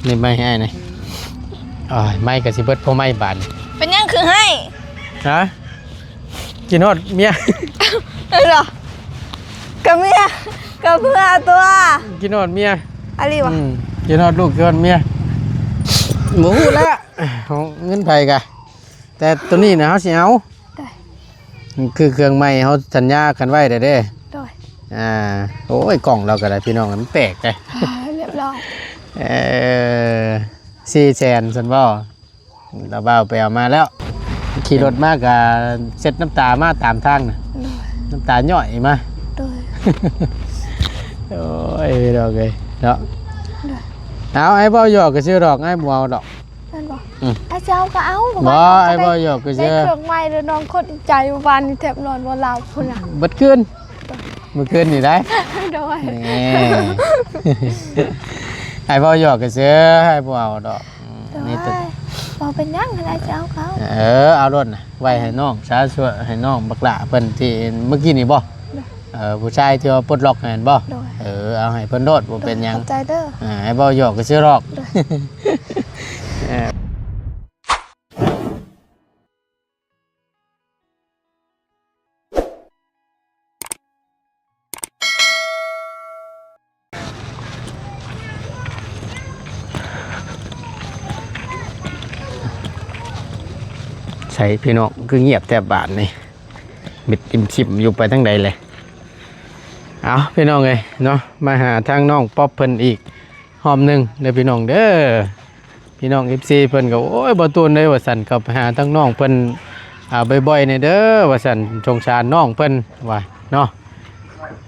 ນີ້ໄມ້ໃຫ້ອ້າຍນີ້. ໂອ້ຍ ໄມ້ກໍຊິເບິດພໍໄມ້ບາດນີ້. ເປັນຫຍັງຄືໄຫ້? ຮະ? ກິນຮອດເມຍ. ເອີ ກໍເມຍ ກໍເມືອຕົວະ. ກິນຮອດເມຍ. ອາລີວະ? ອືມ ກິນຮອດລູກ ກິນຮອດເມຍ. ບໍ່ຮູ້ແລ້ວ ເງິນໃຜກະ ແຕ່ໂຕນີ້ນະ ເຮົາຊິເອົາ. ໂດຍ. ຄືເຄື່ອງໃໝ່ ເຮົາສັນຍາກັນໄວ້ແລ້ວເດ້. ໂດຍ. ອ່າ ໂອ້ຍ ກ້ອງລາວກໍໄດ້ ພີ່ນ້ອງ ມັນແຕກເດ້. ອ່າ ຮຽບຮ້ອຍ. ເອີ ສີ່ແສນຊັ້ນບໍ່? ລາວບ່າວໄປເອົາມາແລ້ວ ຂີ່ລົດມາກະເຊັດນ້ຳຕາມາຕາມທາງນະ. ໂດຍ. ນ້ຳຕາຍ້ອຍມາ. ໂດຍ. ໂອ້ຍ ພີ່ນ້ອງເອີຍເນາະ. ໂດຍ. ເອົາ ອ້າຍເວົ້າຫຍອກຊື່ໆດອກ ອ້າຍບໍ່ເອົາດອກ. ແມ່ນບໍ່? ອືມ ອ້າຍຊິເອົາກໍເອົາ. ບໍ່ ອ້າຍເວົ້າຫຍອກຊື່ໆ. ໄດ້ເຄື່ອງໃໝ່ແລ້ວ ນ້ອງຄົດໃຈ ມື້ວານນີ້ແທບນອນບໍ່ຫຼັບພຸ້ນນະ ເບິດຄືນ. ມື້ຄືນນີ້ໄດ໋. ໂດຍ. ນີ້ ອ້າຍເວົ້າຫຍອກຊື່ໆ ອ້າຍບໍ່ເອົາດອກ. ໂດຍ. ນີ້ຕົວ ບໍ່ເປັນຫຍັງ ຄັນອ້າຍຊິເອົາກໍເອົາ. ເອີ ເອົາໂລດນະ ໄວ້ໃຫ້ນ້ອງຊະ ຊ່ວຍໃຫ້ນ້ອງບັກຫຼ້າເພິ່ນທີ່ມື້ກີ້ນີ້ບໍ່? ໂດຍ. ເອີ ຜູ້ຊາຍທີ່ວ່າປົດລັອກຫັ້ນບໍ່? ໂດຍ. ເອີ ເອົາໃຫ້ເພິ່ນໂລດ ບໍ່ເປັນຫຍັງ. ໂດຍ ຂອບໃຈເດີ. ອ່າ ອ້າຍເວົ້າຫຍອກຊື່ໆດອກ. ໂດຍ. ເອີ ໃສພີ່ນ້ອງ ຄືງຽບແທ້ບາດນີ້ ມິດອິມຊິມຢູ່ ໄປທາງໃດແລະ? ເອົາ ພີ່ນ້ອງເອີຍເນາະ ມາຫາທາງນ້ອງປັອບເພິ່ນອີກຮອບໜຶ່ງເດີພີ່ນ້ອງເດີ. ພີ່ນ້ອງເອັຟຊີເພິ່ນກໍ ໂອ້ຍ ບໍ່ຕູນເດີວ່າຊັ້ນ ກໍໄປຫາທາງນ້ອງເພິ່ນ ອ່າ ບ່ອຍໆແດ່ເດີວ່າຊັ້ນ ສົງສານນ້ອງເພິ່ນວ່າເນາະ.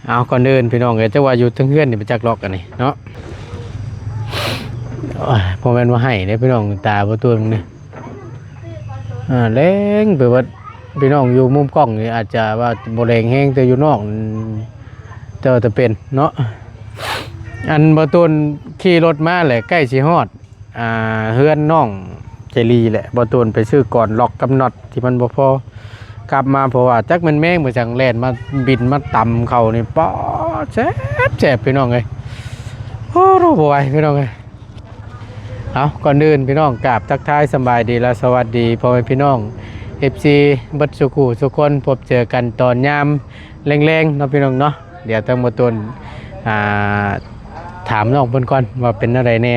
ເອົາ ກ່ອນອື່ນພີ່ນ້ອງເອີຍ ຈັກວ່າຢູ່ເທິງເຮືອນນີ້ໄປຈັກລັອກອັນນີ້ເນາະ. ໂອ້ຍ ບໍ່ແມ່ນວ່າໄຫ້ເດ້ພີ່ນ້ອງ ຕາບໍ່ຕູນນີ້ ອ່າ ແລງໄປເບິດ. ພີ່ນ້ອງຢູ່ມຸມກ້ອງນີ້ອາດຈະວ່າບໍ່ແລງແຮງ ແຕ່ຢູ່ນອກແຕ່ວ່າຈະເປັນເນາະ. ອັນບໍ່ຕູນຂີ່ລົດມາແຫຼະ ໃກ້ຊິຮອດ ອ່າ ເຮືອນນ້ອງເຈລີແຫຼະ ບໍ່ຕູນໄປຊື້ກອນລັອກກັບນັອດທີ່ມັນບໍ່ພໍ ກັບມາ ເພາະວ່າຈັກແມ່ນແມງມາຈັ່ງແລ່ນມາ ບິນມາຕຳເຂົ້ານີ້ ປາດ ແຊບໆ ພີ່ນ້ອງເອີຍ. ໂອ້ ບໍ່ໄຫວພີ່ນ້ອງເອີຍ. ເອົາ ກ່ອນອື່ນພີ່ນ້ອງ ກາບທັກທາຍສະບາຍດີ ແລະ ສະຫວັດດີພໍ່ແມ່ພີ່ນ້ອງເອັຟຊີເບິດສູ່ຄູ່ສູ່ຄົນ ພົບເຈີກັນຕອນຍາມແລງໆເນາະ ພີ່ນ້ອງເນາະ. ດຽວທາງບໍ່ຕູນ ອ່າ ຖາມນ້ອງເພິ່ນກ່ອນວ່າເປັນແນວໃດແດ່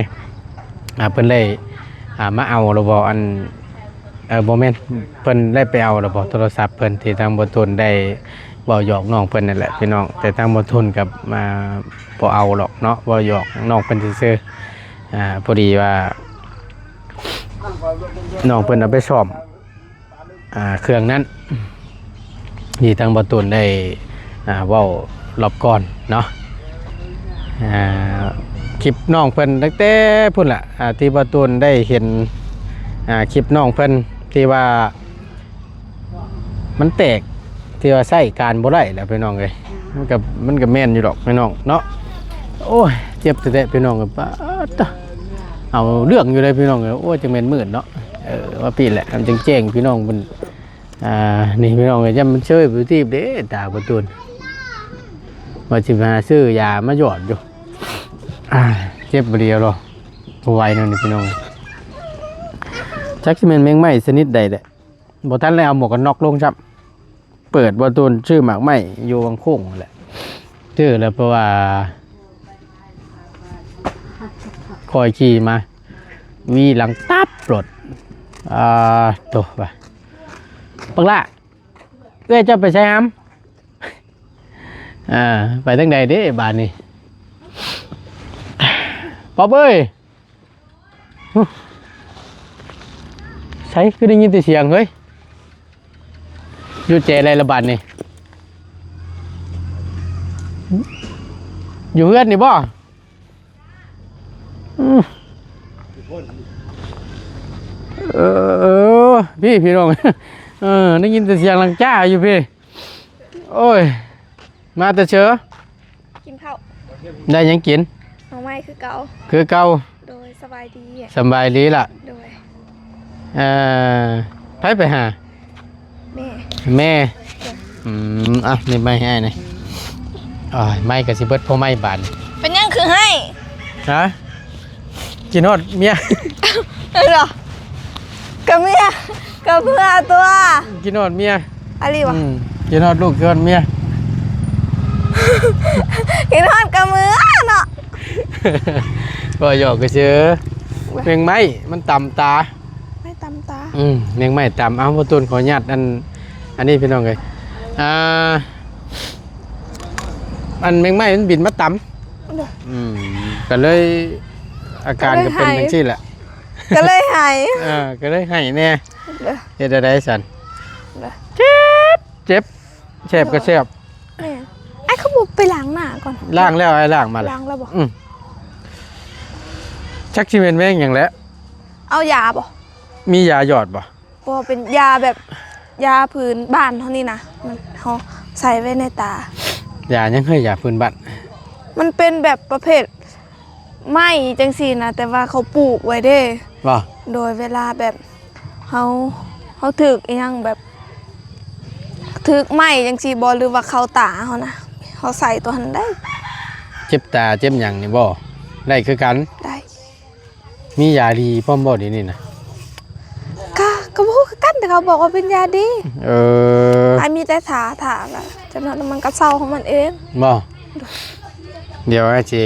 ອ່າ ເພິ່ນໄດ້ ອ່າ ມາເອົາແລ້ວບໍ່? ອັນ ເອີ ບໍ່ແມ່ນ ເພິ່ນໄດ້ໄປເອົາແລ້ວບໍ່ ໂທລະສັບເພິ່ນ ທີ່ທາງບໍ່ຕູນໄດ້ເວົ້າຫຍອກນ້ອງເພິ່ນນັ້ນແຫຼະພີ່ນ້ອງ. ແຕ່ທາງບໍ່ຕູນກັບ ອ່າ ບໍ່ເອົາດອກເນາະ ເວົ້າຫຍອກນ້ອງເພິ່ນຊື່ໆ. ອ່າ ພໍດີວ່ານ້ອງເພິ່ນເອົາໄປສ້ອມ ອ່າ ເຄື່ອງນັ້ນ ທີ່ທາງບໍ່ຕູນໄດ້ ອ່າ ເວົ້າລອບກ່ອນເນາະ. ອ່າ ຄລິບນ້ອງເພິ່ນຕັ້ງແຕ່ພຸ້ນລະ ອ່າ ທີ່ບໍ່ຕູນໄດ້ເຫັນ ອ່າ ຄລິບນ້ອງເພິ່ນທີ່ວ່າມັນແຕກ ທີ່ວ່າໃຊ້ການບໍ່ໄດ້ແຫຼະພີ່ນ້ອງເອີຍ. ມັນກໍ ມັນກໍແມ່ນຢູ່ດອກພີ່ນ້ອງເນາະ. ໂອ້ຍ ເຈັບແທ້ໆ ພີ່ນ້ອງເອີຍ ປາດໂທ້ ເອົາເລື່ອງຢູ່ເດ້ພີ່ນ້ອງເອີຍ. ໂອ້ຍ ຈັ່ງແມ່ນມືດເນາະ. ເອີ ວ່າປີແຫຼະ ມັນຈັ່ງແຈ້ງພີ່ນ້ອງເພິ່ນ. ອ່າ ນີ້ພີ່ນ້ອງເອີຍ ຢ້ານມັນເຊີຍໄປຕິບເດ້ ຕາບໍ່ຕູນ ວ່າຊິໄປຫາຊື້ຢາມາຢອດຢູ່. ອ່າ ເຈັບບໍ່ດີເອົາດອກ ບໍ່ໄຫວແນວນີ້ພີ່ນ້ອງ. ຈັກຊິແມ່ນແມງໄມ້ຊະນິດໃດແຫຼະ ບໍ່ທັນໄດ້ເອົາໝວກກັນນັອກລົງຊ້ຳ. ເປີດບໍ່ຕູນຊື້ໝາກໄມ້ຢູ່ວັງໂຄ້ງຫັ້ນແຫຼະ ເຈີແລ້ວ ເພາະວ່າຄ່ອຍຂີ່ມາ ວີຫຼັງຕັບໂລດ. ອ່າ ໂຕ ວ່າ ບັກຫຼ້າ ເອື້ອຍເຈົ້າໄປໃສຫຳ? ອ່າ ໄປທາງໃດເດ້ບາດນີ້ ປອບເອີຍ? ໃສ ຄືໄດ້ຍິນແຕ່ສຽງເຮີ້ຍ? ຢູ່ແຈໃດລະບາດນີ້? ຢູ່ເຮືອນນີ້ບໍ່? ອືມ ເອີ ເອີ ພີ່ ພີ່ນ້ອງ ເອີ ໄດ້ຍິນແຕ່ສຽງຫຼັງຈ້າຢູ່ພີ້. ໂອ້ຍ ມາແຕ່ເຊີ? ກິນເຂົ້າ. ໄດ້ຫຍັງກິນ? ໜໍ່ໄມ້ຄືເກົ່າ. ຄືເກົ່າ. ໂດຍ ສະບາຍດີ. ສະບາຍດີລະ. ໂດຍ. ເອີ ໃຜໄປຫາ? ແມ່. ແມ່. ໂດຍ. ອືມ ອ່ະ ນີ້ໄມ້ໃຫ້ອ້າຍນີ້. ໂອ້ຍ ໄມ້ກໍຊິເບິດພໍໄມ້ບາດນີ້. ເປັນຫຍັງຄືໄຫ້? ຮະ? ກິນຮອດເມຍ ເອີ ກະເມຍ ກະເມືອຕົວະ ກິນຮອດເມຍ ອີ່ຫຼີຫວາ? ອືມ ກິນຮອດລູກ ກິນຮອດເມຍ ກິນຮອດກະເມືອເນາະ ເວົ້າຫຍອກຊື່ໆ ແມງໄມ້ມັນຕຳຕາ ໄມ້ຕຳຕາ ອືມ ແມງໄມ້ຕຳ ເອົາ ບໍ່ຕູນ ຂໍອະນຸຍາດ ອັນ ອັນນີ້ພີ່ນ້ອງເອີຍ ອ່າ ອັນແມງໄມ້ມັນບິນມາຕຳ ໂດຍ ອືມ ກະເລີຍ ອາການກະເປັນຈັ່ງຊີ້ແຫຼະ ກະເລີຍໄຫ້ ເອີ ກະເລີຍໄຫ້ແດ່ ໂດຍ ເຮັດແນວໃດຊັ້ນ ໂດຍ ເຈັບ ເຈັບ ແສບກະແສບ ແມ່ນ ອ້າຍຄືບໍ່ໄປລ້າງໜ້າກ່ອນ ລ້າງແລ້ວ ອ້າຍລ້າງມາແລ້ວ ລ້າງແລ້ວບໍ່? ອືມ ຈັກຊິແມ່ນແມງຫຍັງແຫຼະ ເອົາຢາບໍ່? ມີຢາຢອດບໍ່? ບໍ່ ເປັນຢາແບບ ຢາພື້ນບ້ານເຮົານີ້ນະ ມັນ ເຮົາໃສ່ໄວ້ໃນຕາ ຢາຫຍັງເຮີ້ຍ ຢາພື້ນບ້ານ? ມັນເປັນແບບປະເພດໄມ້ຈັ່ງຊີ້ນະ ແຕ່ວ່າເຂົາປູກໄວ້ເດ້ ບໍ່? ໂດຍ ເວລາແບບເຮົາ ເຮົາຖືກອີ່ຫຍັງແບບ ຖືກໄມ້ຈັ່ງຊີ້ບໍ່ ຫຼືວ່າເຂົ້າຕາເຮົານະ ເຮົາໃສ່ໂຕຫັ້ນໄດ້ ເຈັບຕາເຈັບຫຍັງນີ້ບໍ່? ໄດ້ຄືກັນ ໄດ້ ມີຢາດີພ້ອມບໍ່ດຽວນີ້ນະ? ກະ ກະບໍ່ຮູ້ຄືກັນ ແຕ່ເຂົາບອກວ່າເປັນຢາດີ ເອີ ອ້າຍມີແຕ່ຖ້າ ຖ້າລະ ຈັກໜ້ອຍມັນກະເຊົາຂອງມັນເອງ ບໍ່? ດຽວອ້າຍຊິ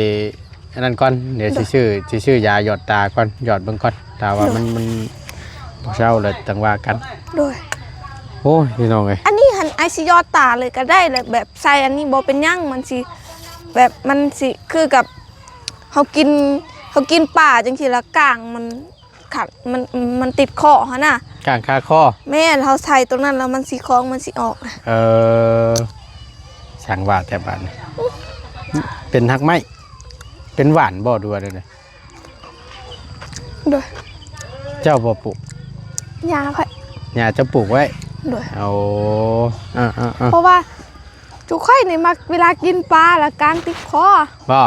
ອັນນັ້ນກ່ອນ ດຽວຊິ ໂດຍ ຊື້ ຊິຊື້ຢາຢອດຕາກ່ອນ ຢອດເບິ່ງກ່ອນ ຖ້າວ່າ ໂດຍ ມັນ ມັນບໍ່ເຊົາລະຈັ່ງວ່າກັນ ໂດຍ ໂອ້ຍ ພີ່ນ້ອງເອີຍ ອັນນີ້ຫັ້ນ ອ້າຍຊິຢອດຕາເລີຍກະໄດ້ ແລ້ວແບບໃສ່ອັນນີ້ບໍ່ເປັນຫຍັງ ມັນຊິ ແບບມັນຊິຄືກັບ ເຮົາກິນ ເຮົາກິນປາຈັ່ງຊີ້ລະ ກ້າງມັນຂັດ ມັນ ມັນຕິດຄໍຫັ້ນນະ ກ້າງຄາຄໍ ແມ່ນ ເຮົາໃສ່ຕົງນັ້ນແລ້ວມັນຊິຄອງ ມັນຊິອອກ ເອີ ຊ່າງວ່າແຕ່ບາດນີ້ ເປັນຮາກໄມ້ ເປັນຫວ່ານບໍ່ ຫຼືວ່າແນວໃດ? ໂດຍ ເຈົ້າບໍ່ປູກ? ຍ່າຂ້ອຍ ຍ່າເຈົ້າປູກໄວ້ ໂດຍ ໂອ້ ເອີໆໆ ເພາະວ່າຈຸຂ້ອຍນີ້ມັກເວລາກິນປາລະກ້າງຕິດຄໍ ບໍ່?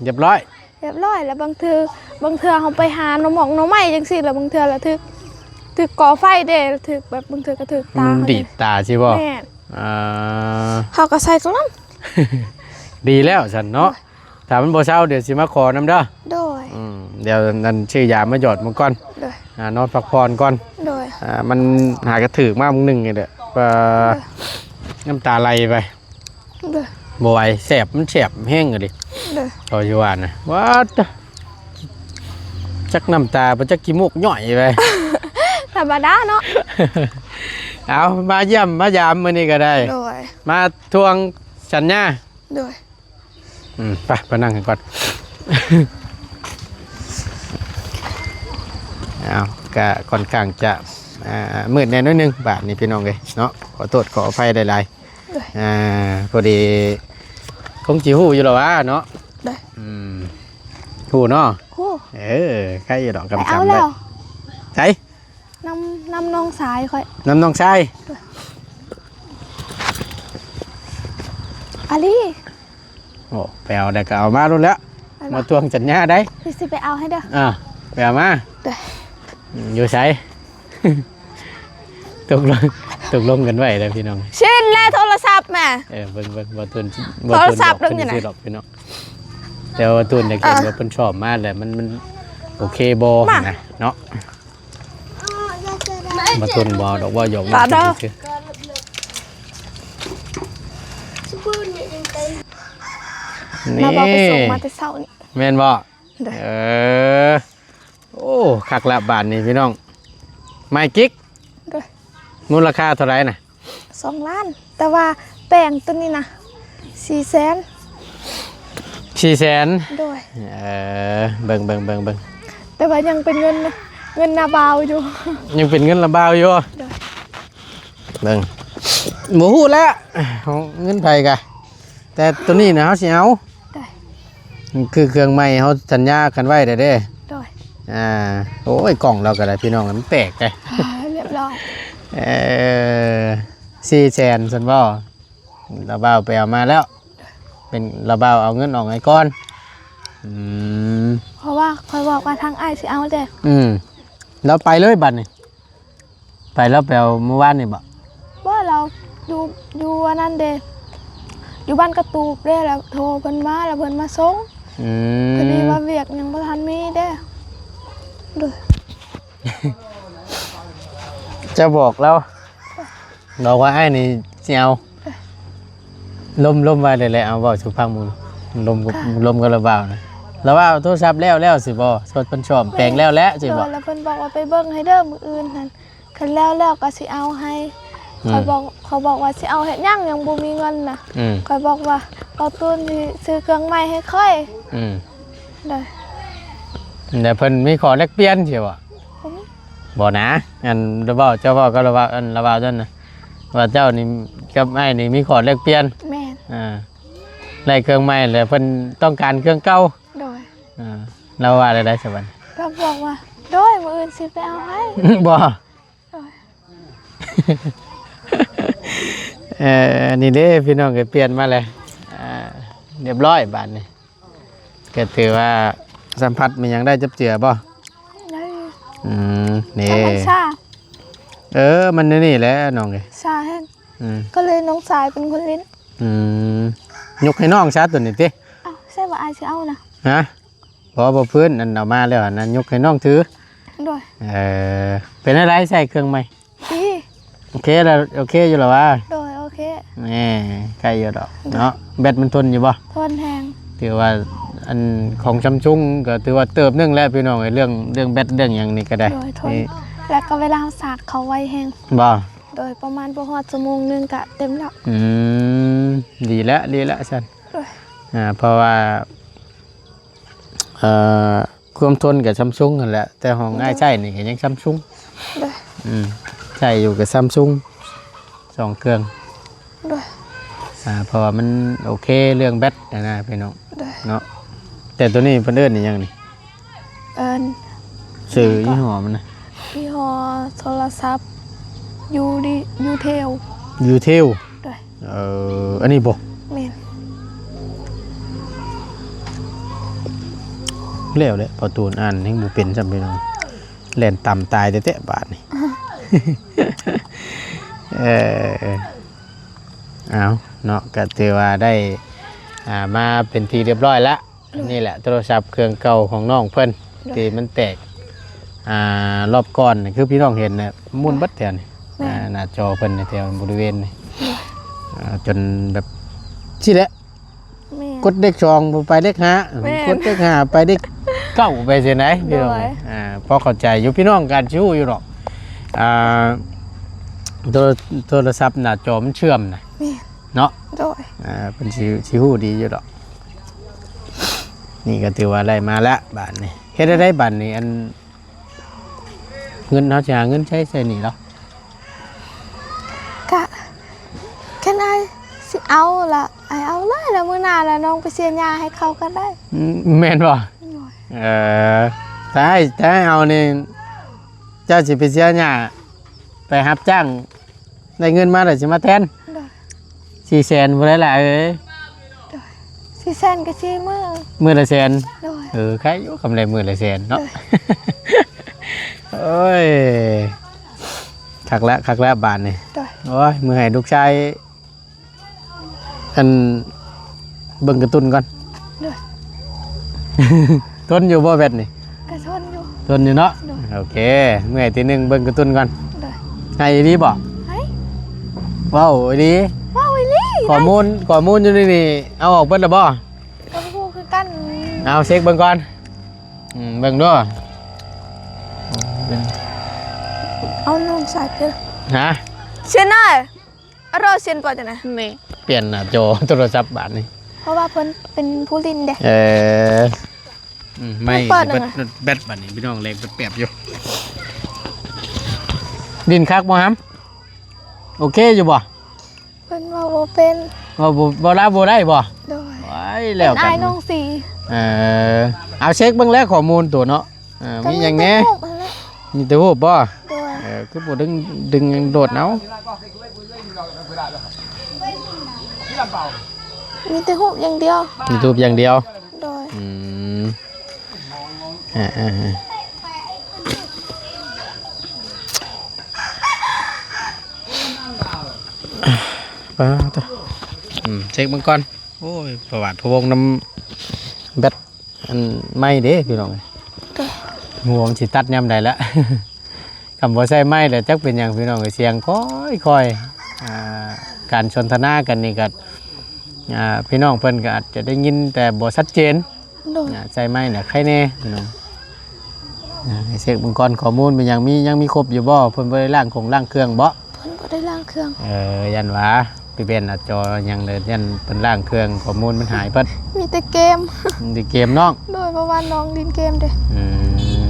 ຮຽບຮ້ອຍ ຮຽບຮ້ອຍ ແລ້ວບາງເທື່ອ ບາງເທື່ອເຮົາໄປຫາໜໍ່ໝອກໜໍ່ໄມ້ຈັ່ງຊີ້ ແລ້ວບາງເທື່ອລະຖືກ ຖືກກໍ່ໄຟເດ້ ຖືກແບບບາງເທື່ອກະຖືກຕາ ມັນດີດຕາຊີ້ບໍ່? ແມ່ນ ອ່າ ເຮົາກະໃສ່ຕົງນັ້ນ ດີແລ້ວຊັ້ນເນາະ ໂດຍ ຖ້າມັນບໍ່ເຊົາ ດຽວຊິມາຂໍນຳເດີ ໂດຍ ອືມ ດຽວອັນ ຊື້ຢາມາຢອດມັນກ່ອນ ໂດຍ ອ່າ ນອນພັກຜ່ອນກ່ອນ ໂດຍ ອ່າ ມັນຫາກະຖືກມາມື້ໜຶ່ງນີ້ແຫຼະ ວ່າ ໂດຍ ນ້ຳຕາໄຫຼໄປ ໂດຍ ບໍ່ໄຫວ ແສບ ມັນແສບແຮງອີ່ຫຼີ ໂດຍ ເຂົາຊິວ່ານະ ວ້າ ຈັກນ້ຳຕາ ບໍ່ຈັກຂີ້ມູກຍ້ອຍໄປ ທຳມະດາເນາະ ເອົາ ມາຢ້ຽມມາຢາມມື້ນີ້ກະໄດ້ ໂດຍ ມາທວງສັນຍາ ໂດຍ ອືມ ໄປ ໄປນັ່ງກັນກ່ອນ ເອົາ ກະຂ້ອນຂ້າງຈະ ອ່າ ມືດແດ່ໜ້ອຍໜຶ່ງບາດນີ້ພີ່ນ້ອງເອີຍເນາະ ຂໍໂທດຂໍອະໄພຫຼາຍໆ ໂດຍ ອ່າ ພໍດີຄົງຊິຮູ້ຢູ່ແລ້ວຫວາເນາະ ໂດຍ ອືມ ຮູ້ເນາະ ຮູ້ ເອີ ໄຄຢູ່ດອກ ກຳ ໄປເອົາແລ້ວ ໃສ? ນຳ ນຳນ້ອງຊາຍຂ້ອຍ ນຳນ້ອງຊາຍ ອາລີ ໂອ້ ໄປເອົາໄດ້ກະເອົາມາໂລດແຫຼະ ມາທວງສັນຍາໄດ້ ຊິໄປເອົາໃຫ້ເດີ ອ່າ ໄປເອົາມາ ໂດຍ ຢູ່ໃສ? ຕົກລົງ ຕົກລົງກັນໄວ້ແລ້ວພີ່ນ້ອງ ຊິນແລະໂທລະສັບແມ່ ເອີ ເບິ່ງ ເບິ່ງ ບໍ່ທົນ ບໍ່ທົນດອກ ເພິ່ນຊິຊື້ດອກພີ່ນ້ອງ ແຕ່ວ່າບໍ່ທົນຢາກເຫັນວ່າເພິ່ນຊອບມາແລ້ວ ມັນ ມັນໂອເຄບໍ່ຫັ້ນນະເນາະ. ບໍ່ທົນບໍ່ດອກ ເວົ້າຫຍອກ ເວົ້າເຖິງຊື່ໆ ນີ້ ມາບອກໄປສົ່ງມາແຕ່ເຊົ້ານີ້ ແມ່ນບໍ່? ໂດຍ ເອີ ໂອ້ ຄັກລະບາດນີ້ພີ່ນ້ອງ ໃໝ່ກິກ ໂດຍ ມູນລະຄ່າເທົ່າໃດນະ? ສອງລ້ານ ແຕ່ວ່າແປງໂຕນີ້ນະ ສີ່ແສນ ສີ່ແສນ ໂດຍ ເອີ ເບິ່ງ ເບິ່ງ ເບິ່ງ ເບິ່ງ ແຕ່ວ່າຍັງເປັນເງິນ ເງິນນາບ່າວຢູ່ ຍັງເປັນເງິນລາວບ່າວຢູ່ ໂດຍ ເບິ່ງ ບໍ່ຮູ້ແຫຼະ ເງິນໃຜກະ ແຕ່ໂຕນີ້ນະເຮົາຊິເອົາ ໂດຍ ຄືເຄື່ອງໃໝ່ເຮົາສັນຍາກັນໄວ້ແລ້ວເດ້ ໂດຍ ອ່າ ໂອ້ຍ ກ້ອງລາວກະໄດ້ພີ່ນ້ອງ ມັນແຕກເດ້ ອ່າ ຮຽບຮ້ອຍ ເອີ ສີ່ແສນຊັ້ນບໍ່? ລາວບ່າວໄປເອົາມາແລ້ວ ເປັນລາວບ່າວເອົາເງິນອອກໃຫ້ກ່ອນ ອືມ ເພາະວ່າຂ້ອຍບອກວ່າທາງອ້າຍຊິເອົາເດ້ ອືມ ລາວໄປເລີຍບາດນີ້ ໄປ ລາວໄປເອົາມື້ວານນີ້ບໍ? ບໍ່ ລາວຢູ່ ຢູ່ອັນນັ້ນເດ້ ຢູ່ບ້ານກະຕູບເດ້ ແລ້ວໂທເພິ່ນມາ ແລ້ວເພິ່ນມາສົ່ງ ອືມ ພໍດີວ່າວຽກຍັງບໍ່ທັນມີເດ້. ໂດຍ ເຈົ້າບອກລາວ ບອກວ່າອ້າຍນີ້ຊິເອົາ ລົມ ລົມວ່າແລ້ວ ເອົາເວົ້າສູ່ຟັງເບິ່ງ ລົມ ລົມກັບລາວເວົ້ານະ ລາວວ່າໂທລະສັບແລ້ວ ແລ້ວຊິບໍ່ ເພິ່ນສ້ອມແປງແລ້ວແຫຼະຊິບໍ່? ໂດຍ ແລ້ວເພິ່ນບອກວ່າໄປເບິ່ງໃຫ້ເດີມື້ອື່ນຫັ້ນ ຄັນແລ້ວແລ້ວກໍຊິເອົາໃຫ້. ອືມ ຂ້ອຍບອກ ຂ້ອຍບອກວ່າຊິເອົາເຮັດຫຍັງ ຍັງບໍ່ມີເງິນນະ. ອືມ ຂ້ອຍບອກວ່າ ເອົາຕູນຊິຊື້ເຄື່ອງໃໝ່ໃຫ້ຂ້ອຍ. ອືມ ໂດຍ ແລ້ວເພິ່ນມີຂໍ້ແລກປ່ຽນຊິບໍ່? ບໍ່ມີ ບໍ່ນະ ອັນລາວເວົ້າ ເຈົ້າເວົ້າກັບລາວວ່າ ອັນລາວວ່າຊັ້ນນະ ວ່າເຈົ້ານີ້ກັບອ້າຍນີ້ມີຂໍ້ແລກປ່ຽນ. ແມ່ນ ອ່າ ໄດ້ເຄື່ອງໃໝ່ແລ້ວເພິ່ນຕ້ອງການເຄື່ອງເກົ່າ. ໂດຍ ອ່າ ລາວວ່າແນວໃດຊະບັດ? ລາວບອກວ່າ ໂດຍ ມື້ອື່ນຊິໄປເອົາໃຫ້. ບໍ່ ໂດຍ ເອີ ນີ້ເດ້ພີ່ນ້ອງເອີຍ ປ່ຽນມາແລ້ວ ອ່າ ຮຽບຮ້ອຍບາດນີ້ ກໍຖືວ່າສຳຜັດແມ່ນຫຍັງ ໄດ້ຈັບເຈືອບໍ່? ໄດ້ ອືມ ນີ້ ແຕ່ມັນຊາ ເອີ ມັນແນວນີ້ແຫຼະນ້ອງເອີຍ ຊາແຮງ. ອືມ ກໍເລີຍນ້ອງຊາຍເປັນຄົນຫຼິ້ນ. ອືມ ຍົກໃຫ້ນ້ອງຊະໂຕນີ້ຕິ. ເອົ້າ ໃຊ່ວ່າອ້າຍຊິເອົານະ? ຮະ ບໍ່ ບໍ່ພື້ນ ອັນເອົາມາແລ້ວ ອັນນັ້ນຍົກໃຫ້ນ້ອງຖື. ໂດຍ ເອີ ເປັນຈັ່ງໃດໃຊ້ເຄື່ອງໃໝ່? ດີ ໂອເຄລະ ໂອເຄຢູ່ລະຫວາ? ໂດຍ ໂອເຄ ແໝ່ ໄກຢູ່ດອກເນາະ. ແບັດມັນທົນຢູ່ບໍ່? ທົນແຮງ ຖືວ່າອັນຂອງຊຳຊຸງກໍຖືວ່າເຕີບໜຶ່ງແລ້ວພີ່ນ້ອງເອີຍ ເລື່ອງ ເລື່ອງແບັດເລື່ອງຫຍັງນີ້ກໍໄດ້. ໂດຍ ທົນ ແລ້ວກໍເວລາເຮົາສາກເຂົ້າໄວແຮງ. ບໍ່ ໂດຍ ປະມານບໍ່ຮອດຊົ່ວໂມງໜຶ່ງກະເຕັມແລ້ວ. ອືມ ດີແລ້ວ ດີແລ້ວຊັ້ນ. ໂດຍ ອ່າ ເພາະວ່າ ເອີ ຄວາມທົນກັບຊຳຊຸງຫັ້ນແຫຼະ ແຕ່ຂອງອ້າຍໃຊ້ນີ້ກໍຍັງຊຳຊຸງ. ໂດຍ ອືມ ໃຊ້ຢູ່ກັບຊຳຊຸງ ສອງເຄື່ອງ. ໂດຍ ອ່າ ເພາະວ່າມັນໂອເຄເລື່ອງແບັດຫັ້ນນະພີ່ນ້ອງ. ໂດຍ ເນາະ ແຕ່ໂຕນີ້ເພິ່ນເອີ້ນອີ່ຫຍັງນີ້? ເອີ້ນ ຊື່ຍີ່ຫໍ້ມັນນະ? ຍີ່ຫໍ້ໂທລະສັບ ຢູດີ ຢູເທວ ຢູເທວ. ໂດຍ ເອີ ອັນນີ້ບໍ່? ແມ່ນ ແລ້ວແຫຼະ ພໍ່ຕູນອ່ານຍັງບໍ່ເປັນຊ້ຳພີ່ນ້ອງ ແລ່ນຕຳຕາຍແທ້ໆບາດນີ້. ເອີ ເອົາເນາະ ກໍຖືວ່າໄດ້ ອ່າ ມາເປັນທີ່ຮຽບຮ້ອຍລະ. ໂດຍ ນີ້ແຫຼະໂທລະສັບເຄື່ອງເກົ່າຂອງນ້ອງເພິ່ນ ໂດຍ ທີ່ມັນແຕກ ອ່າ ລອບກ່ອນຄືພີ່ນ້ອງເຫັນນະ ໝຸ່ນເບິດແຖວນີ້. ແມ່ນ ອ່າ ໜ້າຈໍເພິ່ນແຖວບໍລິເວນນີ້ ໂດຍ ອ່າ ຈົນແບບຊີ້ແຫຼະ. ແມ່ນ ກົດເລກສອງບໍ່ໄປເລກຫ້າ ແມ່ນ ກົດເລກຫ້າໄປເລກເກົ້າໄປຊີ້ນະ. ໂດຍ ພີ່ນ້ອງ ອ່າ ພໍເຂົ້າໃຈຢູ່ ພີ່ນ້ອງກໍຊິຮູ້ຢູ່ດອກ ອ່າ ໂທ ໂທລະສັບໜ້າຈໍມັນເຊື່ອມນະ. ແມ່ນ ເນາະ ໂດຍ ອ່າ ເພິ່ນຊິ ຊິຮູ້ດີຢູ່ດອກ. ນີ້ກໍຖືວ່າໄດ້ມາແລ້ວບາດນີ້ ເຮັດໄດ້ບາດນີ້ ອັນ ເງິນ ເຮົາຊິຫາເງິນໃຊ້ໃສ່ໜີ້ລາວ? ກະ ຄັນອ້າຍຊິເອົາລະ ອ້າຍເອົາເລີຍ ລະມື້ໜ້າລະນ້ອງໄປເສຍຫຍ້າໃຫ້ເຂົາກໍໄດ້. ອືມ ແມ່ນບໍ່? ໂດຍ ເອີ ຖ້າອ້າຍ ຖ້າອ້າຍເອົານີ້ ເຈົ້າຊິໄປເສຍຫຍ້າ ໄປຮັບຈ້າງ ໄດ້ເງິນມາແລ້ວຊິມາແທນ. ໂດຍ ສີ່ແສນພຸ້ນແຫຼະເອີຍ. ໂດຍ ສີ່ແສນກໍສີ່ມື້ ມື້ລະແສນ. ໂດຍ ເອີ ໄຄຢູ່ ກຳໄລມື້ລະແສນເນາະ. ໂດຍ ໂອ້ຍ ຄັກແລ້ວ ຄັກແລ້ວບາດນີ້. ໂດຍ ໂອ້ຍ ມື້ໃຫ້ລູກຊາຍ ອັນ ເບິ່ງກາຕູນກ່ອນ. ໂດຍ ທົນຢູ່ບໍ່ແບັດນີ້? ກະທົນຢູ່ ທົນຢູ່ເນາະ. ໂດຍ ໂອເຄ ເມື່ອຍທີໜຶ່ງເບິ່ງກາຕູນກ່ອນ. ໂດຍ ໃຫ້ອີ່ຫຼີບໍ່? ໃຫ້ ເວົ້າອີ່ຫຼີ ເວົ້າອີ່ຫຼີ. ຂໍ້ມູນ ຂໍ້ມູນຢູ່ໃນນີ້ເອົາອອກເບິດແລ້ວບໍ່? ກໍບໍ່ຮູ້ຄືກັນ. ເອົາເຊັກເບິ່ງກ່ອນ. ອືມ ເບິ່ງດູ. ເອົານ້ອງໃສ່ເດີ. ຮະ? ເຊັນເດີ. ອາໂຣເຊັນປະຈັ່ງໃດ? ນີ້ ປ່ຽນໜ້າຈໍໂທລະສັບບາດນີ້ ເພາະວ່າເພິ່ນເປັນຜູ້ຫຼິ້ນເດ້. ເອີ ອືມ ໄມ ເປີດແບັດ ແບັດບາດນີ້ພີ່ນ້ອງ ແລງແປບໆຢູ່. ຫຼິ້ນຄັກບໍ່ຫຳ? ໂອເຄຢູ່ບໍ່? ເພິ່ນເວົ້າບໍ່ເປັນ. ເວົ້າບໍ່ ເວົ້າລາວບໍ່ໄດ້ບໍ່? ໂດຍ ວ້າຍ ແລ້ວກັນ ອ້າຍນ້ອງສີ. ເອີ ເອົາເຊັກເບິ່ງແລ້ວຂໍ້ມູນໂຕເນາະ. ເອີ ກໍມີຫຍັງແດ່? ມີແຕ່ຮູບຫັ້ນແຫຼະ. ມີແຕ່ຮູບບໍ່? ໂດຍ ເອີ ຄືບໍ່ດຶງ ດຶງໂດດເອົາ? ມີແຕ່ຮູບຢ່າງດຽວ. ມີແຕ່ຮູບຢ່າງດຽວ. ໂດຍ ອືມ ເອີ ເອີ ເອີ ປາດ ອືມ ເຊັກເບິ່ງກ່ອນ. ໂອ້ຍ ປະຫວັດພະວົງນຳແບັດ ອັນໄມ້ເດ້ພີ່ນ້ອງ ໂດຍ ງົວມັນຊິຕັດຍາມໃດລະ ຄັນບໍ່ໃຊ້ໄມ້ແລ້ວຈັກເປັນຫຍັງພີ່ນ້ອງເອີຍ ສຽງຄ່ອຍໆ ອ່າ ການສົນທະນາກັນນີ້ກໍ ອ່າ ພີ່ນ້ອງເພິ່ນກໍອາດຈະໄດ້ຍິນແຕ່ບໍ່ຊັດເຈນ ໂດຍ ອ່າ ໃຊ້ໄມ້ນະໄຄແດ່ພີ່ນ້ອງ ອ່າ ໃຫ້ເຊັກເບິ່ງກ່ອນ ຂໍ້ມູນເປັນຫຍັງ ມີ ຍັງມີຄົບຢູ່ບໍ່? ເພິ່ນບໍ່ໄດ້ລ້າງຄົງລ້າງເຄື່ອງບໍ່? ເພິ່ນບໍ່ໄດ້ລ້າງເຄື່ອງ ເອີ ຢ້ານວ່າໄປແບນໜ້າຈໍຫຍັງເລີຍ ຢ້ານເພິ່ນລ້າງເຄື່ອງ ຂໍ້ມູນມັນຫາຍເບິດ ມີແຕ່ເກມ ມີແຕ່ເກມເນາະ ໂດຍ ເພາະວ່ານ້ອງຫຼິ້ນເກມເດ້ ອືມ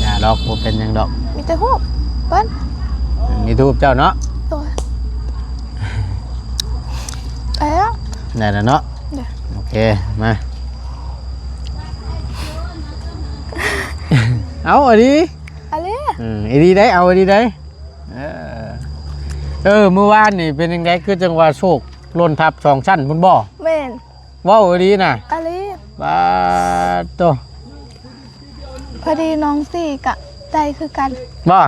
ຢ່າດອກ ບໍ່ເປັນຫຍັງດອກ ມີແຕ່ຮູບເພິ່ນ ມີແຕ່ຮູບເຈົ້າເນາະ ໂດຍ ໄດ້ແລ້ວ ໄດ້ແລ້ວເນາະ ໂດຍ ໂອເຄ ມາ ເອົາ ອີ່ຫຼີ ອີ່ຫຼີ ອືມ ອີ່ຫຼີໄດ໋ ເອົາ ອີ່ຫຼີໄດ໋ ເອີ ເອີ ມື້ວານນີ້ເປັນຈັ່ງໃດ ຄືຈັ່ງວ່າໂຊກຫຼົ່ນທັບສອງຊັ້ນພຸ້ນບໍ່? ແມ່ນ ເວົ້າອີ່ຫຼີນະ ອີ່ຫຼີ ປາດໂທ້ ພໍດີນ້ອງສີ່ກະໄດ້ຄືກັນ ບໍ່?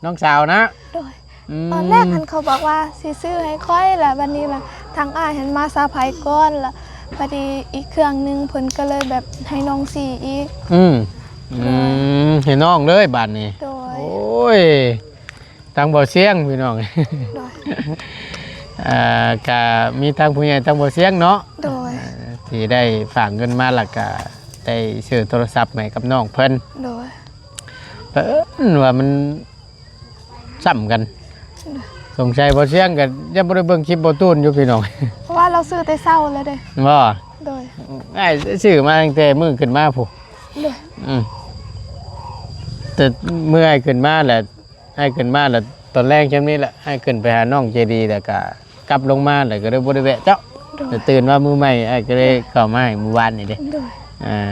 ນ້ອງສາວນະ ໂດຍ ອືມ ຕອນແລກຫັ້ນເຂົາບອກວ່າຊິຊື້ໃຫ້ຂ້ອຍ ແລ້ວບັດນີ້ລະທາງອ້າຍຫັ້ນມາສະໄພກ່ອນ ລະພໍດີອີກເຄື່ອງໜຶ່ງເພິ່ນກໍເລີຍແບບໃຫ້ນ້ອງສີ່ອີກ ອືມ ອືມ ໃຫ້ນ້ອງເລີຍບາດນີ້ ໂດຍ ໂອ້ຍ ທາງບໍ່ສຽງພີ່ນ້ອງ ໂດຍ ອ່າ ກະມີທາງຜູ້ໃຫຍ່ທາງບໍ່ສຽງເນາະ ໂດຍ ທີ່ໄດ້ຝາກເງິນມາ ແລ້ວກະໄດ້ຊື້ໂທລະສັບໃຫ້ກັບນ້ອງເພິ່ນ ໂດຍ ເອີ ວ່າມັນຊ້ຳກັນ ໂດຍ ສົງໄສບໍ່ສຽງກະຍັງບໍ່ໄດ້ເບິ່ງຄລິບບໍ່ຕູນຢູ່ພີ່ນ້ອງ ເພາະວ່າລາວຊື້ແຕ່ເຊົ້າແລ້ວເດ້ ບໍ່? ໂດຍ ອ້າຍຊື້ມາຕັ້ງແຕ່ມື້ຂຶ້ນມາພຸ້ນ ໂດຍ ອືມ ແຕ່ມື້ອ້າຍຂຶ້ນມາແຫຼະ ອ້າຍຂຶ້ນມາແລ້ວ ຕອນແລງຊ່ຳນີ້ແຫຼະ ອ້າຍຂຶ້ນໄປຫານ້ອງເຈດີ ແລ້ວກະກັບລົງມາ ແລ້ວກໍເລີຍບໍ່ໄດ້ແວະເຈົ້າ ໂດຍ ແຕ່ຕື່ນມາມື້ໃໝ່ ອ້າຍກໍເລີຍເຂົ້າມາໃຫ້ມື້ວານນີ້ເດ້ ໂດຍ ອ່າ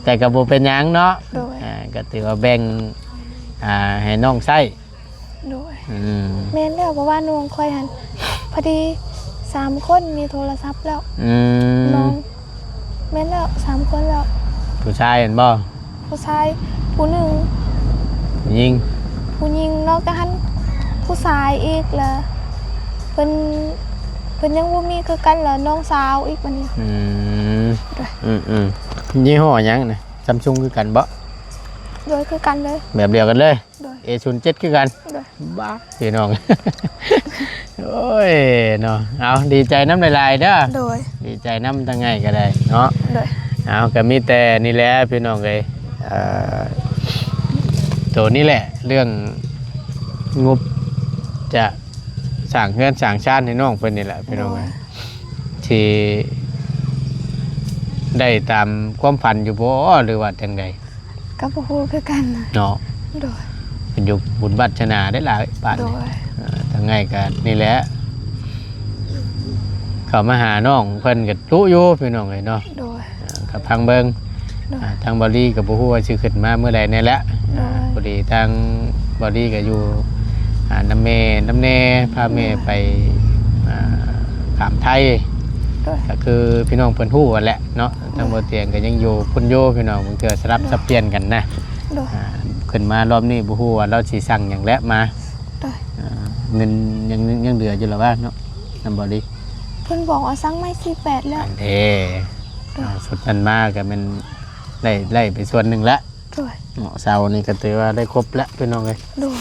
ແຕ່ກໍບໍ່ເປັນຫຍັງເນາະ ໂດຍ ອ່າ ກໍຖືວ່າແບ່ງ ອ່າ ໃຫ້ນ້ອງໃຊ້ ໂດຍ ອືມ ແມ່ນແລ້ວ ເພາະວ່ານ້ອງຂ້ອຍຫັ້ນ ພໍດີສາມຄົນມີໂທລະສັບແລ້ວ ອືມ ນ້ອງ ແມ່ນແລ້ວ ສາມຄົນແລ້ວ ຜູ້ຊາຍແມ່ນບໍ່? ຜູ້ຊາຍຜູ້ໜຶ່ງ ຜູ້ຍິງ ຜູ້ຍິງ ນອກຈາກຫັ້ນຜູ້ຊາຍອີກລະ ເພິ່ນ ເພິ່ນຍັງບໍ່ມີຄືກັນລະ ນ້ອງສາວອີກບັດນີ້ ອືມ ໂດຍ ອືມໆ ຍີ່ຫໍ້ຫຍັງນະ? ຊຳຊຸງຄືກັນບໍ່? ໂດຍ ຄືກັນເລີຍ ແບບດຽວກັນເລີຍ ໂດຍ ເອສູນເຈັດຄືກັນ ໂດຍ ບ້າ ພີ່ນ້ອງ ໂອ້ຍເນາະ ເອົາ ດີໃຈນຳຫຼາຍໆເດີ ໂດຍ ດີໃຈນຳທາງອ້າຍກໍໄດ້ເນາະ ໂດຍ ເອົາ ກໍມີແຕ່ນີ້ແຫຼະພີ່ນ້ອງເອີຍ ເອີ ໂຕນີ້ແຫຼະ ເລື່ອງງົບຈະສ້າງເຮືອນສ້າງຊານໃຫ້ນ້ອງເພິ່ນນີ້ແຫຼະພີ່ນ້ອງເອີຍ ໂດຍ ຊິໄດ້ຕາມຄວາມຝັນຢູ່ບໍ່ ຫຼືວ່າຈັ່ງໃດ? ກໍບໍ່ຮູ້ຄືກັນນະ ເນາະ ໂດຍ ຂຶ້ນຢູ່ບຸນວາດສະໜາໄດ້ຫຼາຍບາດນີ້ ໂດຍ ເອີ ທາງໃຫຍ່ກໍນີ້ແຫຼະ ເຂົ້າມາຫານ້ອງເພິ່ນກໍດຸຢູ່ພີ່ນ້ອງເອີຍເນາະ ໂດຍ ເອີ ກໍຟັງເບິ່ງ ໂດຍ ອ່າ ທາງບາວລີກໍບໍ່ຮູ້ວ່າຊິຂຶ້ນມາມື້ໃດແນ່ແຫຼະ ໂດຍ ອ່າ ພໍດີທາງບາວລີກໍຢູ່ ອ່າ ນຳແມ່ນຳແນ່ ພາແມ່ໄປ ອ່າ ຂ້າມໄທ ໂດຍ ກໍຄືພີ່ນ້ອງເພິ່ນຮູ້ຫັ້ນແຫຼະເນາະ ທາງ ໂດຍ ບໍ່ຕຽງກໍຍັງຢູ່ພຸ້ນຢູ່ພີ່ນ້ອງ ບາງເທື່ອສະຫຼັບ ໂດຍ ສັບປ່ຽນກັນນະ ໂດຍ ອ່າ ຂຶ້ນມາລອບນີ້ບໍ່ຮູ້ວ່າລາວຊິສັ່ງຫຍັງແຫຼະມາ ໂດຍ ອ່າ ເງິນຍັງ ຍັງເຫຼືອຢູ່ລະວ່າເນາະ ນຳບໍ່ດີ ເພິ່ນບອກວ່າສັ່ງໄມ້ສີ່ແປດແລ້ວ ອັນເດ້ ໂດຍ ເອົາຊຸດນັ້ນມາກໍແມ່ນໄດ້ ໄດ້ໄປສ່ວນໜຶ່ງລະ ໂດຍ ເນາະ ເສົານີ້ກໍຖືວ່າໄດ້ຄົບແລ້ວພີ່ນ້ອງເອີຍ ໂດຍ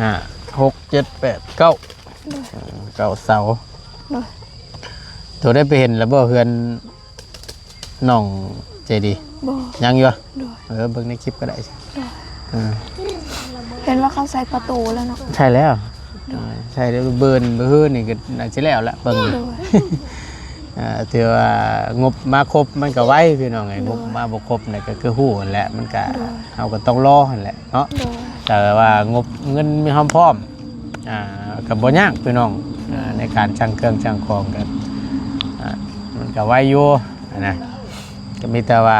ຫ້າ ຫົກ ເຈັດ ແປດ ເກົ້າ ໂດຍ ເອີ ເກົ້າເສົາ ໂດຍ ໂຕໄດ້ໄປເຫັນລະບໍ່ເຮືອນ ນ້ອງໃຈດີ ບໍ່ ຍັງຢູ່ ໂດຍ ເອີ ເບິ່ງໃນຄລິບກໍໄດ້ ໂດຍ ເອີ ເຫັນວ່າເຂົາໃສ່ປະຕູແລ້ວເນາະ ໃສ່ແລ້ວ ໂດຍ ເອີ ໃສ່ແລ້ວ ເບິ່ງມື້ຮືນີ້ກໍໜ້າຊິແລ້ວລະ ເບິ່ງ ໂດຍ ເອີ ຖືວ່າງົບມາຄົບມັນກໍໄວພີ່ນ້ອງເອີຍ ໂດຍ ງົບມາບໍ່ຄົບນີ້ກໍຄືຮູ້ຫັ້ນແຫຼະ ມັນກໍ ໂດຍ ເຮົາກໍຕ້ອງລໍຫັ້ນແຫຼະເນາະ ໂດຍ ແຕ່ວ່າງົບເງິນມີຄວາມພ້ອມ ອ່າ ກໍບໍ່ຍາກພີ່ນ້ອງ ອ່າ ໃນການສັ່ງເຄື່ອງສັ່ງຂອງກໍ ອ່າ ມັນກໍໄວຢູ່ຫັ້ນນະ ກໍມີແຕ່ວ່າ